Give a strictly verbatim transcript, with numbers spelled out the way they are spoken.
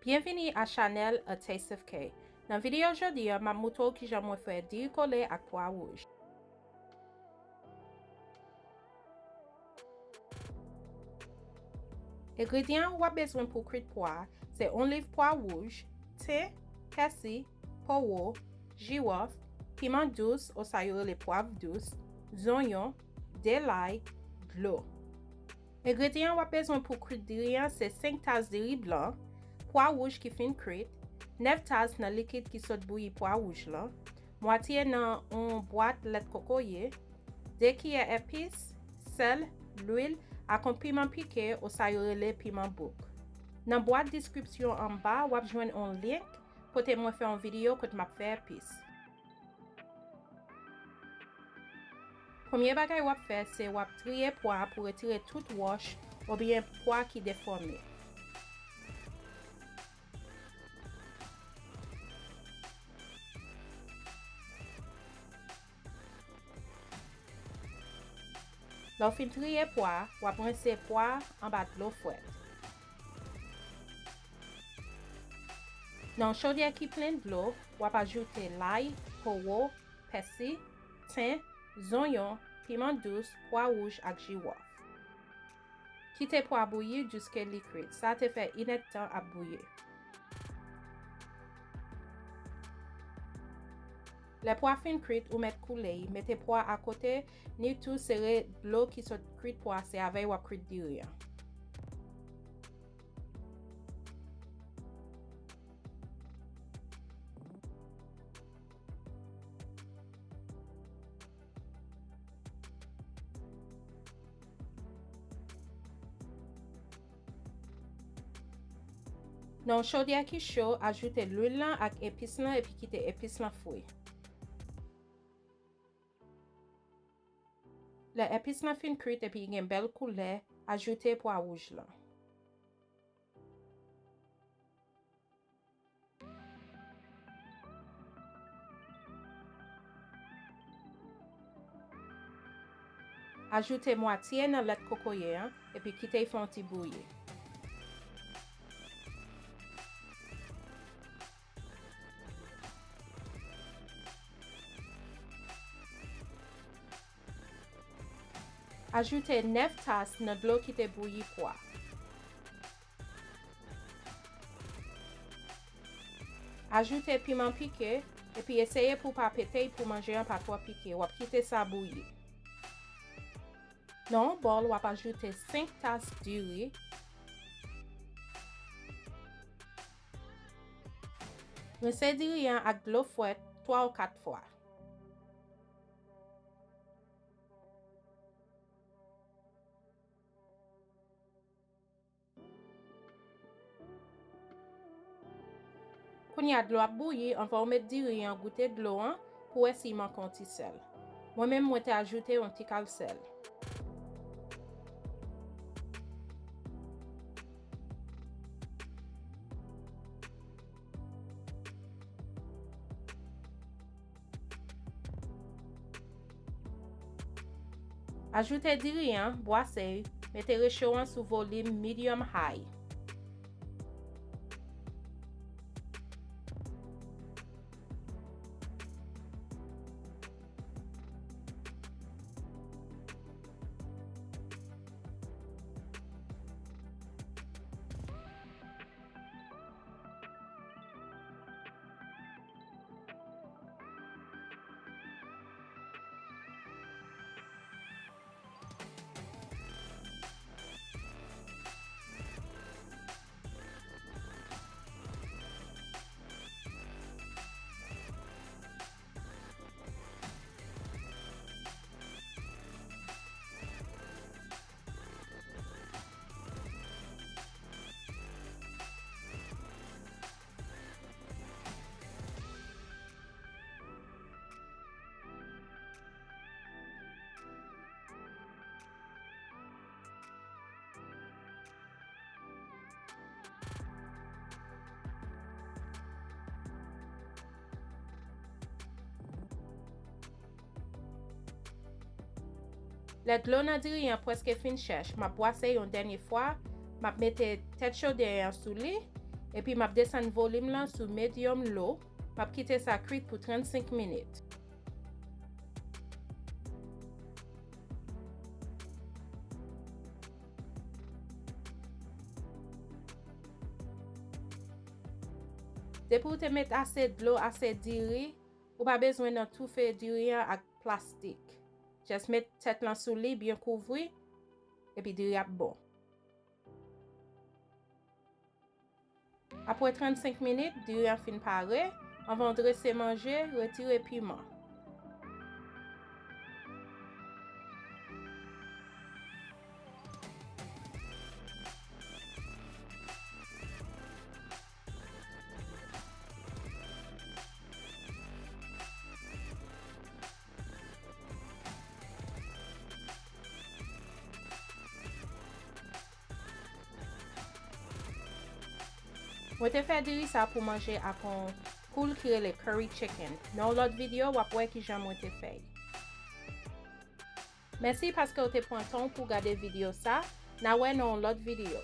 Byenvini a chanèl A Taste of K. Nan videyo jodi a, m ap moutre w kijan mwen fè diri kole ak pwa wouj. Engredyan w ap bezwen pou kwit pwa se yon liv pwa wouj, ten, pèsi, powo, jiwòf, piman dous, oswa yo rele pwav dous, zonyon, de lay, dlo. Engredyan w ap bezwen pou kwit diri an se senk tas diri blan, pwa wouj ki fin kwit, nèf tas nan likid ki sot bouyi pwa wouj lan, mwatye nan yon bwat lèt kokoye, de kiyè epis, sèl, lwil, ak yon piman pike oswa yo rele piman bouk. Nan bwat deskripsyon anba, w ap jwenn yon link kote mwen fè yon videyo kote m ap fè epis. Premye bagay w ap fè se w ap triye pwa pou retire tout wòch oubyen pwa ki defòme. Lè w fin triye pwa, w ap rense pwa anba dlo frèt. Nan yon chodyè ki plen dlo, w ap ajoute lay, powo, pèsi, ten, zonyon, piman dous, pwa wouj ak jiwòf. Kite pwa bouyi jiske li kwit. Sa te fè inèdtan ap bouyi. Lè pwa fin kwit, ou mèt koule y. Mete pwa akote, ni tou sere dlo ki sot kwit pwa, se avè y w ap kwit diri an. Nan yon chodyè ki cho, ajoute lwil lan ak epis lan epi kite epis lan fri. Lè epis lan fin kwit epi gen bèl koulè, ajoute pwa wouj lan. Ajoute mwatye nan lèt kokoye an epi kite l fè yon ti bouyi. Ajoute nèf tas nan dlo ki te bouyi pwa. Ajoute piman pike, epi eseye pou w pa pete l pou manje an pa twò pike. W ap kite sa bouyi. Nan yon bòl, w ap ajoute senk tas diri. Rense diri an ak dlo frèt twa ou kat fwa. Kounye a, dlo ap bouyi, anvan w met diri an, goute dlo an pou w wè si l manke yon ti sèl. Mwen menm, mwen te ajoute yon ti kal sèl. Ajoute diri an, bwase, mete recho an sou volim medium high. Lè dlo nan diri an prèske fin chèch, m ap bwase yon dènye fwa, m ap mete tèt chodyè an sou li, Epi m ap desann volim lan sou medium low. M ap kite sa kwit pou trannsenk minit. Depi w te met ase dlo, ase diri, ou pa bezwen nan toufe diri an ak plastik. Just met tèt lan sou li, byen kouvri, epi diri ap bon. Apre trannsenk minit, diri an fin pare. Anvan w drese manje, retire piman. Mwen te fè diri sa pou manje ak yon poul ki rele curry chicken. Nan yon lòt videyo, w ap wè kijan mwen te fè l. Mèsi paske w te pran tan w pou w gade videyo sa. N a wè nan yon lòt videyo.